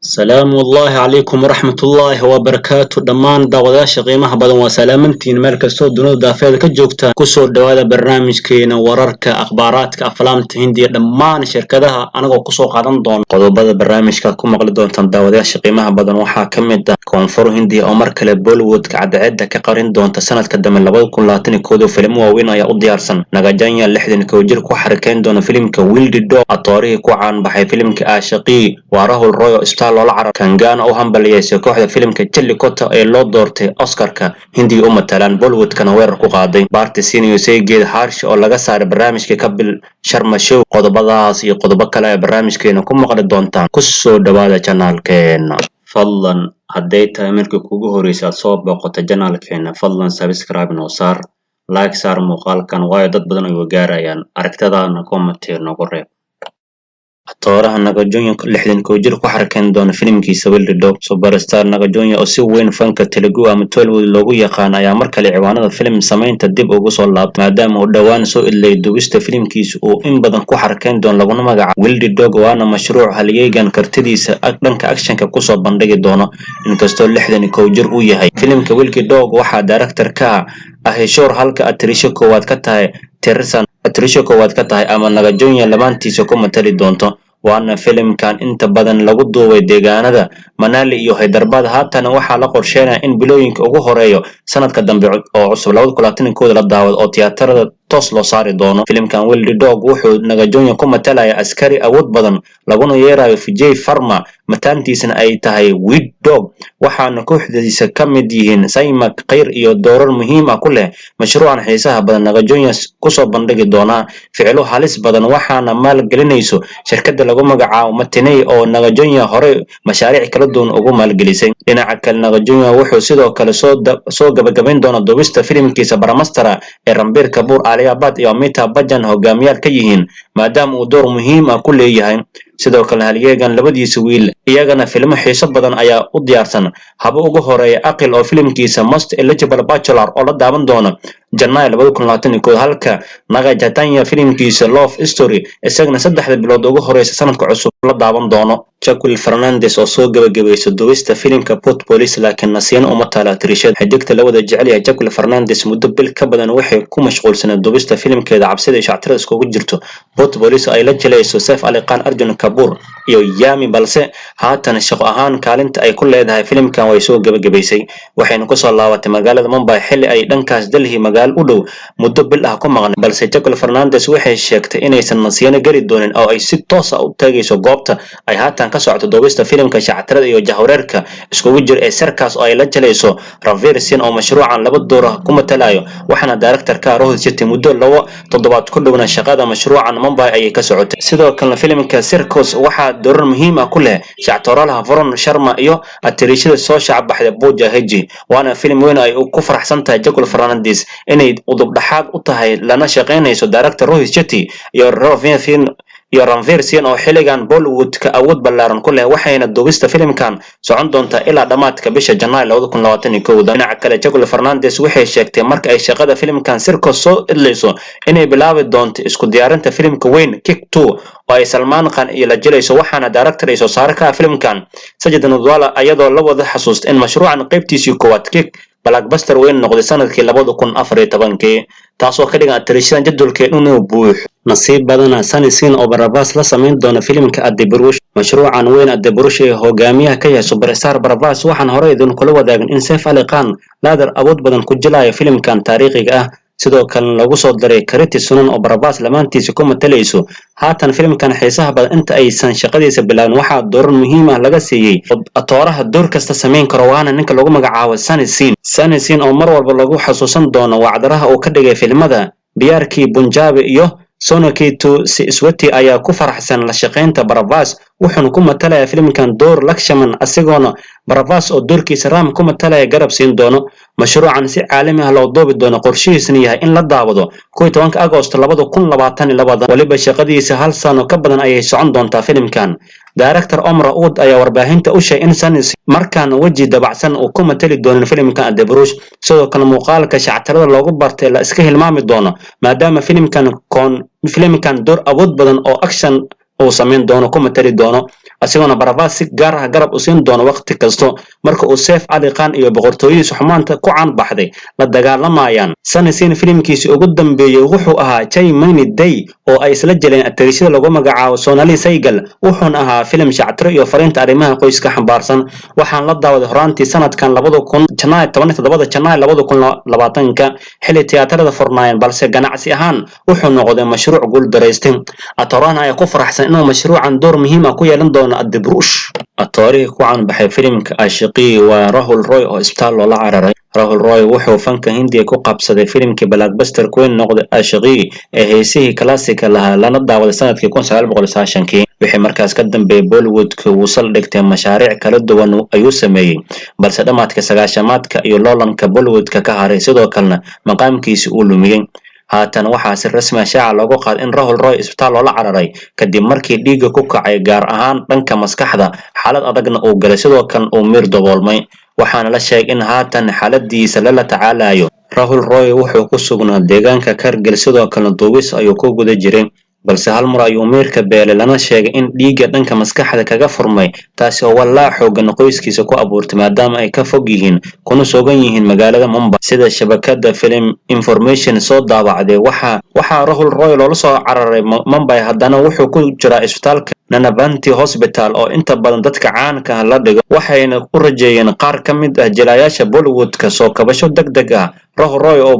Salaamu ullaahi calaykum waraxmatullaahi wabarakaatu. Dhammaan daawadayaasha qiimaha badan, waa salaamantiin meel kastoo dunida daafeeda ka joogta. Kusoo dhawaada barnaamijkeena wararka, akhbaaraadka aflaamta Hindiya, dhammaan shirkadaha, anagoo kusoo qaadan doona qodobada barnaamijka ku maqli doontaan. Daawadayaasha qiimaha badan, waxaa ka mid ah Koonfur Hindiya oo mar kale Bollywoodka cadceedda ka qarin doonta sanadka dambe 2021. Filmo waaweyn ayaa u diyaarsan. Naga Chaitanya, 61 jir, ku xarakayn doona filimka Wild Dog. Atoorihii ku caan baxay filimka Aashiqii waa Rahul Roy oo star loola carar. Kangana u hambalyeysay kooxda filimka Jallikattu ee loo doortay Oscarka, Hindiya u matalaan, Bollywoodkana weerar ku qaaday. Bharti Singh saygeed Harsh oo laga saaray barnaamijka Kapil Sharma Show. Qodobadaas iyo qodobo kale ee barnaamijkeena ku maqli doontaan. Kusoo dhawaada channelkeena. Fadlan, hadday tahay markii kugu horeysa aad soo booqato channelkeena, fadlan subscribe noo saar, like saar muuqaalkan, waayo dad badan ay gaarayaan. Aragtadaana comment noogu reeb. Atooraha Naga Chaitanya, 61 jir, ku xarakayn doona filimkiisa Wild Dog. Superstar Naga Chaitanya oo si weyn fanka Telugu ama Tollywood loogu yaqaan ayaa mar kale ciwaanada filim samaynta dib ugu soo laabtay, maadaama uu dhowaan soo idlay dubista filimkiisa uu in badan ku xarakayn doono, laguna magacaabo Wild Dog, waana mashruuc halyeegan kartidiisa dhanka actionka kusoo bandhigi doono, inkastoo 61 jir uu yahay. Filimka Wild Dog waxaa director ka ah Ahishor, halka atirisho koowaad ka tahay Tirsan, atirisho koowaad ka tahay ama Naga Chaitanya lamaantiisa ku matali doonto, waana filimkan inta badan lagu duubay deegaanada Manali iyo Hyderabad. Haatana waxaa la qorsheynaya in bilooyinka ugu horeeyo sanadka dambe oo cusub 2021 la daawado oo tiyaatarada toos loo saari doono. Filimkan Wild Dog wuxuu Naga Chaitanya ku matalaya askari awood badan laguna yeerayo Vijay Varma, mataantiisana ay tahay Wild Dog, waxaana kooxdiisa ka mid yihiin Salman Khan iyo doorar muhiim ah ku leh mashruucan xiisaha badan. Naga Chaitanya kusoo bandhigi doonaa ficilo halis badan, waxaana maalgelinayso shirkadda lagu magacaabo Matinee oo Naga Chaitanya horey mashaariic kala duwan ugu maalgelisay. Dhinaca kale, Naga Chaitanya wuxuu sidoo kale soo gabagabayn doonaa duubista filimkiisa Brahmastra ee Ranbir Kapoor, Alia Bhatt iyo Amitabh Bachchan hogaamiyaal ka yihiin, maadaama uu door muhiim ah ku leeyahay. Sidoo kale, halyeegan labadiisa wiil iyagana filmo xiiso badan ayaa u diyaarsan, haba ugu horeeya Aqil oo filimkiisa Most Eligible Bachelor oo la daawan doono Janaayo 2021, halka Naga Chaitanya filimkiisa Love Story isagana 3da bilood ugu horeysa sanadka cusub la daawan doono. Jacqueline Fernandez oo soo gabagabaysa duubista filimka Bhoot Police, laakiin nasiino uma taala atirishada. Xidigta la wada jecel yahay Jacqueline Fernandez muddo bil ka badan waxay ku mashquulsaneed duubista filimkeeda cabsida iyo shactirada iskugu jirto, Bhoot Police, ay la jilayso Saif Ali Khan, Arjun Kapoor iyo Yami, balse haatan shaqo ahaan kaalinta ay ku leedahay filimkan way soo gabagabaysay, waxayna kusoo laabatay magaalada Mumbai xilli ay dhankaas Delhi, magaalo u dhow, muddo bil ah ku maqnay. Balse Jacqueline Fernandez waxay sheegtay inaysan nasiino geli doonin oo ay si toos ah u tagayso goobta ay haatan ka socoto duubista filimka shactirada iyo jahwareerka iskugu jira ee Circus oo ay la jilayso Ranveer Singh oo mashruucan laba door ah ku matalayo, waxaana director-ka Rohit Shetty. Muddo 2 toddobaad ku dhowna shaqada mashruucan Mumbai ayay ka socotay. Sidoo kalena, filimka Circus waxaa doorar muhiim ah ku leh shactoroolaha Varun Sharma iyo atirishada soo shacbaxday Pooja Hegde, waana filim weyn ay ku faraxsan tahay Jacqueline Fernandez inay udub dhaxaad u tahay, lana shaqaynayso director Rohit Shetty iyo Ranveer Singh oo xilligan Bollywood-ka awood ballaaran ku leh, waxayna duubista filimkan socon doontaa ilaa dhammaadka bisha Janaayo 2021. Dhinaca kale, Jacqueline Fernandez waxay sheegtay marka ay shaqada filimkan Circus soo idlayso inay bilaabi doonto isku diyaarinta filimka weyn Kick 2 oo ay Salman Khan iyo la jilayso, waxaana director iyo soo saare ka ah filimkan Sajid Nadiadwala, iyadoo la wada xasuusta in mashruucan qaybtiisii koowaad Kick blockbuster weyn noqday sanadkii 2014-kii, taasoo ka dhigan atirishadan jadwalkeed inuu buuxo. Nasiib badana Sunny Singh oo Prabhas la samayn doona filimka Adipurush. Mashruucan weyn Adipurush ee hogaamiyaha ka yahay superstar Prabhas, waxaan horey idinkula wadaagin in Saif Ali Khan laadar awood badan ku jilayo filimkan taariikhiga ah, sidoo kalena lagu soo daray Kriti Sanon oo Prabhas lamaantiisa ku matalayso. Haatan filimkan xiisaha badan inta aysan shaqadiisa bilaabin waxaa doorar muhiim ah laga siiyey atooraha door kasta samayn karo, waana ninka lagu magacaabo Sunny Singh. Sunny Singh oo mar walba lagu xasuusan doono wacdaraha uu ka dhigay filimada Pyar Ki Punjabi iyo Sonokito Swati ayaa ku faraxsan la shaqaynta Prabhas, wuxuuna ku matalaya filimkan door Lakshaman, asigoona Prabhas oo doorkiisa Ram ku matalaya garab siin doono. Mashruucan si caalami ah loo duubi doono, qorshihiisna yahay in la daawado 11-ka Agosto 2022. Waliba shaqadiisa hal sano ka badan ayay socon doontaa filimkan. Director Om Raut ayaa warbaahinta u sheegay in Sunny markaan weji dabacsan uu ku matali doonin filimkan Adipurush, sidoo kale muuqaalka shactirada loogu bartay la iska hilmaami doono, maadaama filimkan door awood badan oo action Uu samayn doono, ku matali doono, asigoona Prabhas si gaar ah garab u siin doono waqti kasto marka uu Saif Ali Khan iyo boqortooyadiisa xumaanta ku caan baxday la dagaalamayaan. Sunny Singh filimkiisii ugu dambeeyey wuxuu ahaa Chai Mahine Day oo ay isla jeleen atarishada lagu magacaabo Sonali Saigal, wuxuuna ahaa filim shactiro iyo fariinta arrimaha qoyska xambaarsan. Waxaan la daawaday horaantii sanadkan 2000 Janaay, 17-da Janaay 2020-ka, xilli tiyaatarada furnaayeen, balse ganacsi ahaan wuxuu noqday mashruuc guul daraystay. Atoorahana ayaa ku faraxsan inuu mashruucan door muhiim ah ku yeelan doono Adipurush. Atoorihii ku caanbaxay filimka Aashiqui waa Rahul Roy oo isbitaal loola cararay. Rahul Roy wuxuu fanka Hindiya ku qabsaday filimkii blockbuster weyn noqday Aashiqui ee heesihii classic-ka lahaa, lana daawaday sanadkii 1990-kii. Wixii markaas ka dambeeyay Bollywoodka wuu saldhigtay, mashaariic kala duwan ayuu sameeyey, balse dhammaadka sagaashamaadka iyo loolanka Bollywoodka ka haray, sidoo kalena maqaamkiisi uu lumiyey. Haatan waxaa si rasmi ah shaaca loogu qaaday in Rahul Roy isbitaal loola cararay kadib markii dhiigga ku kacay, gaar ahaan dhanka maskaxda, xaalad adagna uu galay, sidoo kalena uu miir daboolmay. Waxaana la sheegay in haatan xaaladiisa lala tacaalayo. Rahul Roy wuxuu ku sugnaa deegaanka Kargil, sidoo kalena duubis ayuu ku guda jiray, balse hal mar ayuu miirka beelay, lana sheegay in dhiigga dhanka maskaxda kaga furmay, taasi oo walaac xoogan qoyskiisa ku abuurtay maadaama ay ka fog yihiin kuna sugan yihiin magaalada Mumbai. Sida shabakada Film Information soo daabacday, waxaa Rahul Roy loola soo cararay Mumbai. Haddana wuxuu ku jiraa isbitaalka Nanavati Hospital oo inta badan dadka caanka ah la dhigo, waxayna u rajeeyeen qaar ka mid ah jilayaasha Bollywoodka soo kabasho degdeg ah. Rahul Roy oo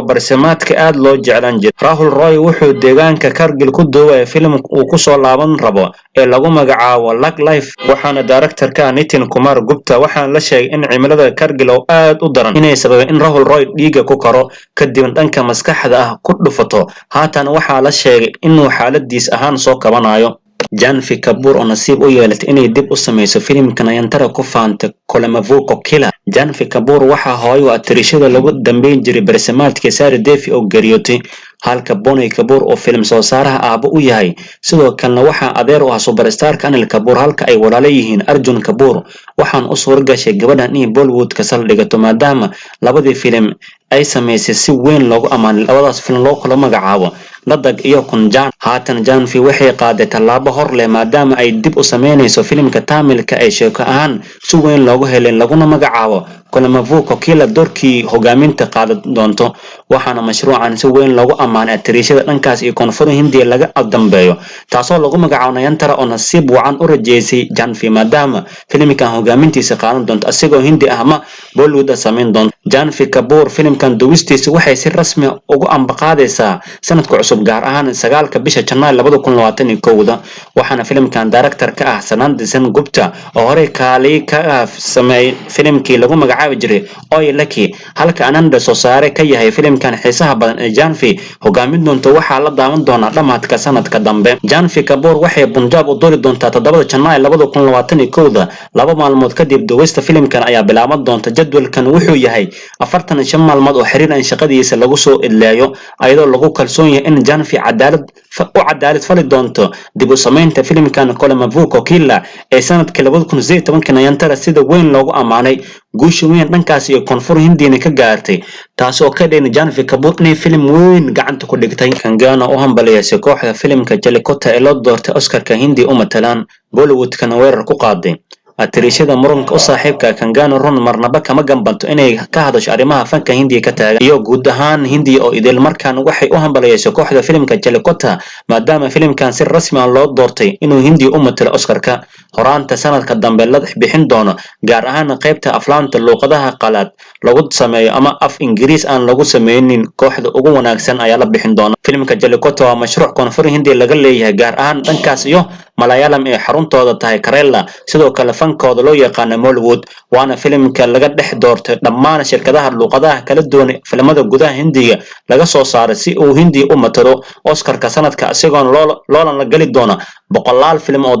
barsimaadka aad loo jeclaan jiray. Rahul Roy wuxuu deegaanka Kargil ku duubaya filim uu ku soo laaban rabo ee lagu magacaabo Thug Life, waxaana director-ka ah Nitin Kumar Gupta. Waxaana la sheegay in cimilada Kargil oo aad u daran inay sababeen in Rahul Roy dhiigga ku karo, kadibna dhanka maskaxda ah ku dhufato. Haatan waxaa la sheegay inuu xaaladiis ahaan soo kabanayo. Janhvi Kapoor oo nasiib u yeelatay inay dib u samayso filimka Nayantara ku faantay Kolamaavu Kokila. Janhvi Kapoor waxaa hooyo u atirishada lagu dambeyn jiray barsimaadkii Sari Devi oo geeriyootay, halka Boney Kapoor oo filim soo saaraha aabo u yahay. Sidoo kalena waxaa adeer u ah superstarka Anil Kapoor, halka ay walaalo yihiin Arjun Kapoor. Waxaan u suura gashay gabadhan inay Bollywoodka saldhigato maadaama labadii filim ay samaysay si weyn loogu ammaanay, labadaas filim loo kala magacaabo Dhadak iyo Kunjan. Haatan Janhvi waxay qaaday tallaabo hor leh maadaama ay dib u sameynayso filimka Taamilka ee sheeko ahaan si weyn loogu helay, laguna magacaabo Kolamaavu Kokila, doorkii hogaaminta qaadan doonto. Waxaana mashruucan si weyn loogu ammaanay atariishada dhankaas iyo koonfur Hindiya laga dambeeyo, taasoo lagu magacaabo Nayantara oo nasiib wacan u rajeysay Janhvi maadaama filimkan hogaamintiisa qaadan doonto, asigoo Hindi ah ama Bollywood ah samayn doonto. Janhvi Kapoor filimkan duwistiisa waxay si rasmi ah ugu ambaqaadaysaa sanadka cusub, gaar ahaan 9-ka bisha Janaay 2021-da. Waxaana filimkan director ka ah Sananda Sen Gupta oo horey kaali ka sameeyay filimkii lagu magacaabi jiray Oye Lucky, halka Ananda soo saare ka yahay filimkan xiisaha badan ee Janhvi hogaamin doonto. Waxaa la daawan doonaa dhamaadka sanadka dambe. Janhvi Kapoor waxay Punjab u duri doontaa 7-da Janaay 2021-da. 2 maalmood kadib duubista filimkan ayaa bilaaban doonta. Jadwalkan wuxuu yahay 45 maalmood oo xiriir in shaqadiisa lagu soo idleeyo, ayadoo lagu kalsoon yahay in Janhvi cadaalad u cadaalad fali doonto dib u samaynta filimkan Kolamaavu Kokila ee sanadkii 2018-kii Nayantara sida weyn loogu ammaanay, guusha weyn dhankaas iyo koonfur Hindiyana ka gaartay, taas oo ka dhigna Janhvi Kapoor inay filim weyn gacanta ku dhigtay. Kangana u hambaliyeysay kooxda filimka Jallikattu ee loo doortay Oscarka Hindi u matalaan, Bollywoodkana weerar ku qaaday. Atariishada muranka u saaxiibka Kangana Ranaut marnaba kama gambanto inay ka hadasho arrimaha fanka Hindiya ka taagan iyo guud ahaan Hindiya oo idil. Markaan waxay u hambaliyeysay kooxda filimka Jallikattu maadaama filimkan si rasmi ah loo doortay inuu Hindiya u matalo Oscarka horaanta sanadka dambe la bixin doono, gaar ahaan qaybta aflaanta luuqadaha qalaad lagu sameeyo ama af Ingiriis aan lagu sameynin. Kooxda ugu wanaagsan ayaa la bixin doona. Filimka Jallikattu waa mashruuc koonfur Hindiya laga leeyahay, gaar ahaan dhankaas iyo Malayalam ee xaruntooda tahay Kerala, sidoo kale fankooda loo yaqaano Mollywood, waana filimka laga dhex doortay dhammaan shirkadaha luuqadaha kala duwan filimada gudaha Hindiga laga soo saaray si uu Hindiya u matalo Oscarka sanadka, isagoona loolan la geli doona boqolaal filim oo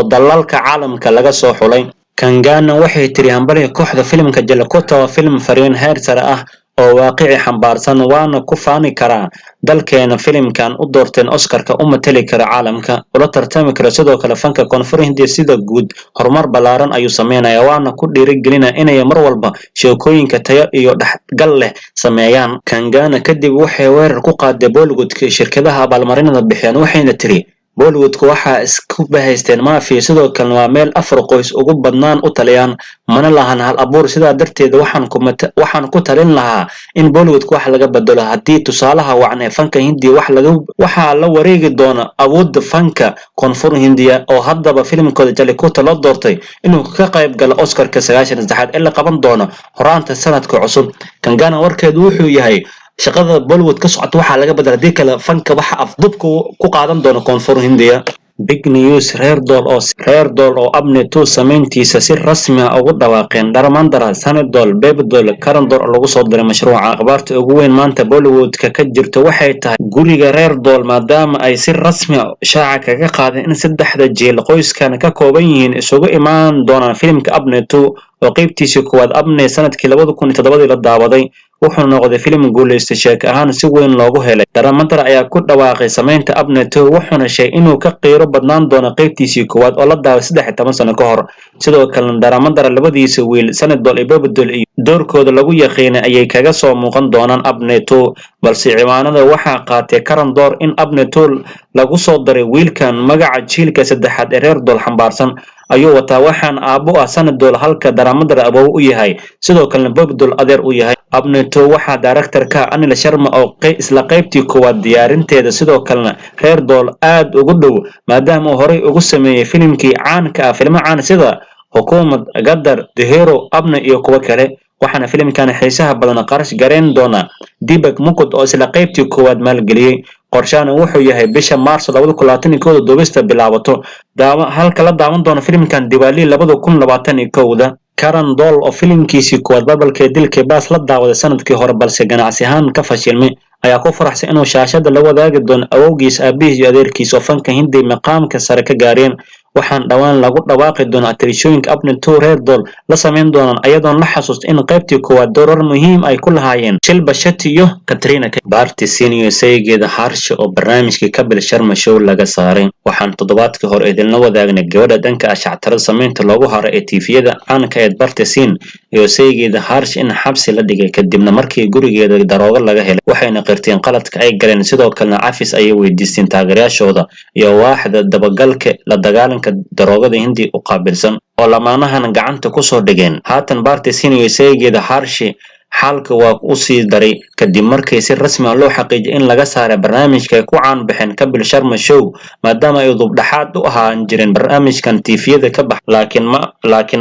dalalka caalamka laga soo xulay. Kangana waxay tiri: "Hambaliga kooxda filimka Jallikattu. Waa filim fariin heer sare ah oo waaqici xambaarsan, waana ku faani karaa dalkeena filimkan u doorteen Oscarka u matali kara caalamka, ula tartami kara. Sidoo kale fanka koonfur Hindiya sida guud horumar ballaaran ayuu sameynaya, waana ku dhiirigelinaya inay mar walba sheekooyinka tayo iyo dhexgal leh sameeyaan." Kangana kadib waxay weerar ku qaaday Bollywoodka shirkadaha abaalmarinada bixiyaan, waxayna tiri Bollywoodku waxaa isku bahaysteen maafiya, sidoo kalena waa meel afar qoys ugu badnaan u taliyaan, mana lahan hal abuur. Sidaa darteed waxaan ku talin lahaa in Bollywoodka wax laga bedelo. Haddii tusaalaha wacan ee fanka Hindiya wax laga waxaa la wareegi doona awoodda fanka Koonfur Hindiya, oo haddaba filimkooda Jallikattu loo doortay inuu ka qayb galo Oscarka 93aad ee la qaban doono horaanta sanadka cusub. Kangana warkeedu wuxuu yahay shaqada Bollywood ka socota waxaa laga bedela, haddii kale fanka waxa afdubka ku qaadan doona Koonfur Hindiya. Big news: Reer Dool oo Apne 2 samayntiisa si rasmi ah ugu dhawaaqeen. Dharmendra, Sunny Deol, Bobby Deol, Karan Deol oo lagu soo diray mashruuca. Akhbaarta ugu weyn maanta Bollywoodka ka jirto waxay tahay guriga reer Dool, maadaama ay si rasmi ah shaaca kaga qaadeen in saddexda jiil qoyskan ka kooban yihiin isugu imaan doonaan filimka Apne 2, oo qeybtiisii koowaad Apne sanadkii 2007dii la daawaday, wuxuu noqday filim guulaystay, sheeko ahaan si weyn loogu helay. Dharmendra ayaa ku dhawaaqay samaynta Apne 2, wuxuuna sheegay inuu ka qiiro badnaan doono qeybtiisii koowaad oo la daaway 13 sano ka hor. Sidoo kalena Dharmendra labadiisa wiil Sunny Deol iyo Bobby Deol iyo doorkooda lagu yaqiinay ayay kaga soo muuqan doonaan Apne 2, balse ciwaanada waxaa qaatay Karan Deol. In Apne 2 lagu soo daray wiilkan magaca jiilka saddexaad ee reer Dool xambaarsan ayuu wataa, waxaana aabbo ah Sunny Deol, halka Dharmendra awoow u yahay, sidoo kalena Bobby Deol adeer u yahay. Apne 2 waxaa director-ka Anil Sharma oo isla qaybtii koowaad diyaarinteeda, sidoo kalena reer Dool aad ugu dhow, maadaama uu horey ugu sameeyey filimkii caanka ah, filmo caan sida Hukumat, Gadar, The Hero, Apne iyo kuwo kale. Waxaana filimkan xiisaha badan qarash gareyn doona Deepak Mukut oo isla qaybtii koowaad maalgeliyey. Qorshahana wuxuu yahay bisha Maarso 2021da duubista bilaabato, halka la daawan doono filimkan Diwaali 2021da. Karan Deol oo filimkiisii koowaad Balbalka Dil Ke Paas la daawaday sanadkii hore, balse ganacsi ahaan ka fashilmay, ayaa ku faraxsan inuu shaashada la wadaagi doono awowgiis, aabihiis iyo adeerkiis oo fanka Hindi maqaamka sare ka gaareen. Waxaan dhowaan lagu dhawaaqi doonaa atirishooyinka Apne 2 reer Dool la samayn doonaan, ayadoon la xasuusto in qaybtii koowaad doorar muhiim ay ku lahaayeen Shilpa Shetty iyo Katrina. Bharti Singh iyo saygeeda Harsha oo barnaamijkii Kapil Sharma Show laga saaray. Waxaan toddobaadkii hore idinla wadaagnay gabadha dhanka ashactarada samaynta loogu haray ee TV-yada caanka eed Bharti Singh iyo saygeeda Harsh in xabsi la dhigay, kadibna markii gurigeeda daroogo laga helay. Waxayna qirteen qaladka ay galeen, sidoo kalena cafis ayay weydiisteen taageerayaashooda iyo waaxda dabagalka la dagaalanka daroogada Hindi u qaabilsan oo lamaanahan gacanta kusoo dhigeen. Haatan Bharti Singh iyo saygeeda Harshi xaalka waa u sii daray, kadib markii si rasmi ah loo xaqiijiyay in laga saaray barnaamijka ay ku caan baxeen, Kapil Sharma Show, maadaama ay udub dhexaad u ahaan jireen barnaamijkan TV-yada ka bax. Laakiin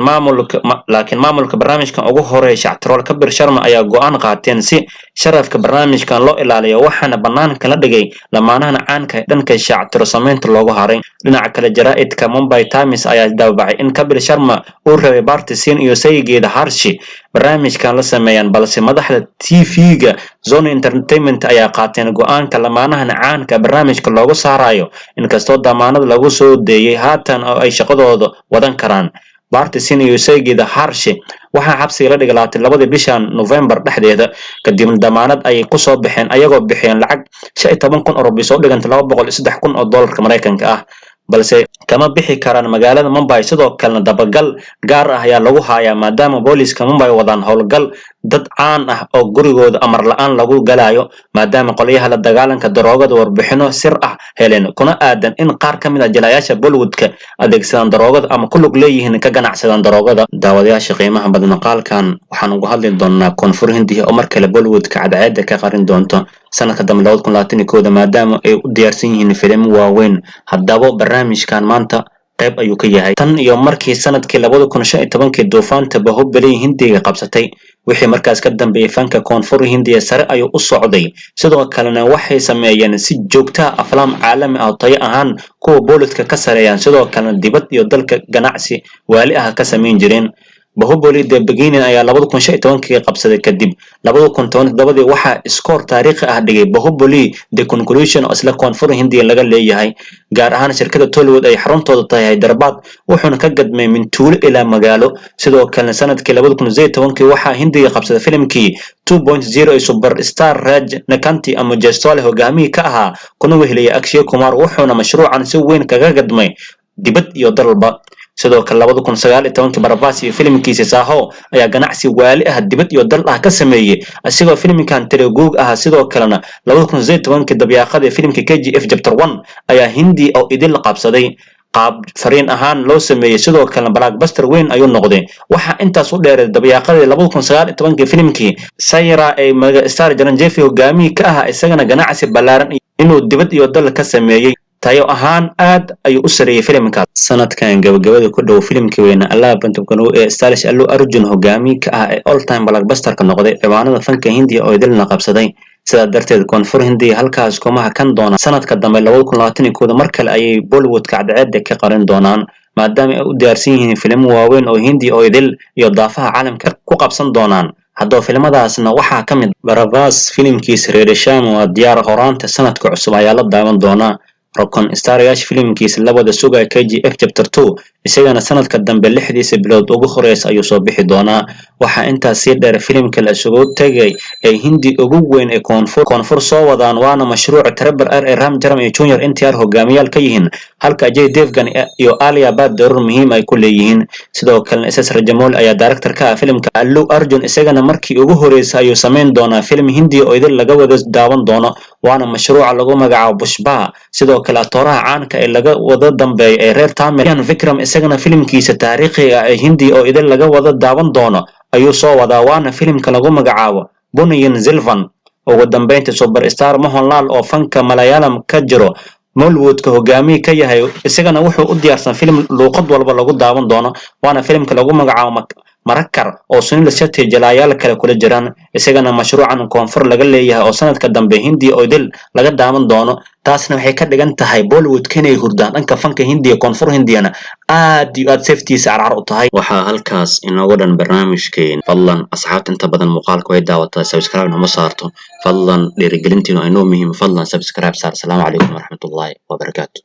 maamulka barnaamijkan ugu horeeya shactirool Kapil Sharma ayaa go'aan qaateen si sharafka barnaamijkan loo ilaaliyo, waxaana banaanka la dhigay lamaanahan caanka ee dhanka shactiro samaynta loogu haray. Dhinaca kale, jaraa'idka Mumbai Times ayaa daabacay in Kapil Sharma uu rabay Bharti Singh iyo saygeeda Harshi barnaamijkan la sameeyaan, balse madaxda TV-ga Zone Entertainment ayaa qaateen go'aanka lamaanahan caanka barnaamijka loogu saarayo, inkastoo damaanad lagu soo deeyay haatan oo ay shaqadooda wadan karaan. Bharti Singh iyo saygeeda Harshi waxaa xabsiga la dhigay 22-dii bishan November dhexdeeda, kadibna damaanad ayay kusoo baxeen, ayagoo bixiyeen lacag 15,000 oo rubiis oo dhiganta 203,000 oo doolarka Maraykanka ah, balse kama bixi karaan magaalada Mumbai. Sidoo kalena dabagal gaar ah ayaa lagu hayaa, maadaama booliiska Mumbai wadaan howlgal dad caan ah oo gurigooda amar la'aan lagu galayo, maadaama qolyaha la dagaalanka daroogada warbixino sir ah heleen kuna aadan in qaar ka mid ah jilayaasha Bollywoodka adeegsadaan daroogada ama ku lug leeyihiin ka ganacsadaan daroogada. Daawadayaasha qiimaha badan, maqaalkan waxaan uga hadli doonaa Koonfur Hindiya oo mar kale Bollywoodka cadceedda ka qarin doonto sanadka dambe 2021-da, maadaama ay u diyaarsan yihiin filimo waaweyn. Haddaba barnaamijkan maanta qayb ayuu ka yahay. Tan iyo markii sanadkii 2015-kii duufaanta Bahubali Hindiga qabsatay, wixii markaas ka dambeeyey fanka Koonfur Hindiya sare ayuu u socday. Sidoo kalena waxay sameeyeen si joogta ah aflaam caalami ah oo tayo ahaan kuwa Bollywoodka ka sareeyaan, sidoo kalena dibad iyo dalka ganacsi waali ah ka samayn jireen. Bahubali The Beginning ayaa 2015-kii qabsaday, kadib 2017-dii waxaa iskoor taariikhi ah dhigay Bahubali The Conclusion oo isla Koonfur Hindiya laga leeyahay, gaar ahaan shirkada Tollywood ay xaruntooda tahay Hyderabad, wuxuuna ka gadmay min tuulo ilaa magaalo. Sidoo kalena sanadkii 2018-kii waxaa Hindiga qabsaday filimkii 2.0 ee superstar Rajinikanth ama Jestole hogaamihii ka ahaa, kuna weheliyay Akshay Kumar, wuxuuna mashruucan si weyn kaga gadmay dibad iyo dalba. Sidoo kale 2019-kii Prabhas iyo filimkiisa Saaho ayaa ganacsi waali ah dibad iyo dal ah ka sameeyey, asigoo filimkan Telugu ah. Sidoo kalena 2018-kii dabyaaqada filimka KGF Chapter 1 ayaa Hindi oo idil qabsaday, qaab fariin ahaan loo sameeyey. Sidoo kalena blockbuster weyn ayuu noqday. Waxaa intaas u dheeray dabyaaqadii 2019-kii filimkii Sye Raa ee megastar Chiranjeevi hogaamihii ka ahaa, isagana ganacsi ballaaran inuu dibad iyo dal ka sameeyey. Tayo ahaan aad ayuu u sareeyey filimkaas. Sanadkan gabagabada ku dhow, filimkii weyne Allah Bantabkanu ee stylish Allu Arjun hogaamiye ka ah ee all time blockbusterka noqday, ciwaanada fanka Hindiya oo idilna qabsaday. Sidaa darteed Koonfur Hindiya halkaas kuma hakan doona. Sanadka dambe 2021 mar kale ayay Bollywoodka cadceeda ka qarin doonaan, maadaama ay u diyaarsan yihiin filimo waaweyn oo Hindiya oo idil iyo daafaha caalamka ku qabsan doonaan. Haddaba filimadaasna waxaa ka mid Prabhas, filimkiisa Radhe Shyam waa diyaar, horaanta sanadka cusub ayaa la daawan doonaa. Rocking Star Yash filimkiisa la wada sugaya KGF Chapter 2, isagana sanadka dambe 6diisa bilood ugu horeysa ayuu soo bixi doonaa. Waxaa intaas sii dheer filimka la isugu tegay ee Hindi ugu weyn ee Koonfur soo wadaan, waana mashruuca Triple R ee Ram Charan iyo Junior NTR hogaamiyaal ka yihiin, halka Ajay Devgan iyo Alia Bhatt doorar muhiim ay ku leeyihiin. Sidoo kalena SS Rajamouli ayaa director ka ah filimka. Allu Arjun isagana markii ugu horeysa ayuu samayn doonaa filim Hindi oo idil laga wada daawan doono, waana mashruuca lagu magacaabo Pushpa. Sidoo kale atooraha caanka ee laga wada dambeeya ee reer Tamil Vikram, isagana filimkiisa taariikhiga ah ee Hindi oo idil laga wada daawan doono ayuu soo wadaa, waana filimka lagu magacaabo Ponniyin Selvan. Ugu dambeyntii, superstar Mohanlal oo fanka Malayalam ka jiro, Mollywoodka hogaamiye ka yahay, isagana wuxuu u diyaarsan filim luuqad walba lagu daawan doono, waana filimka lagu magacaabo Marakkar oo Sunil Shetty jalaayaal kale kula jiraan, isagana mashruucan Koonfur laga leeyahay oo sanadka dambe Hindiya oo idil laga daawan doono. Taasna waxay ka dhigan tahay Bollywoodka inay hurdaan, dhanka fanka Hindiya, Koonfur Hindiyana aad iyo aad safetiisa carcar u tahay. Waxaa halkaas inoogu dhan barnaamijkeen. Fadlan asxaabta inta badan muuqaalka way daawataa, subscribe nama saarto. Fadlan dhiirigelintiinu aynoo muhiim, fadlan subscribe saar. Asalaamu calaykum waraxmatullaahi wabarakaatu.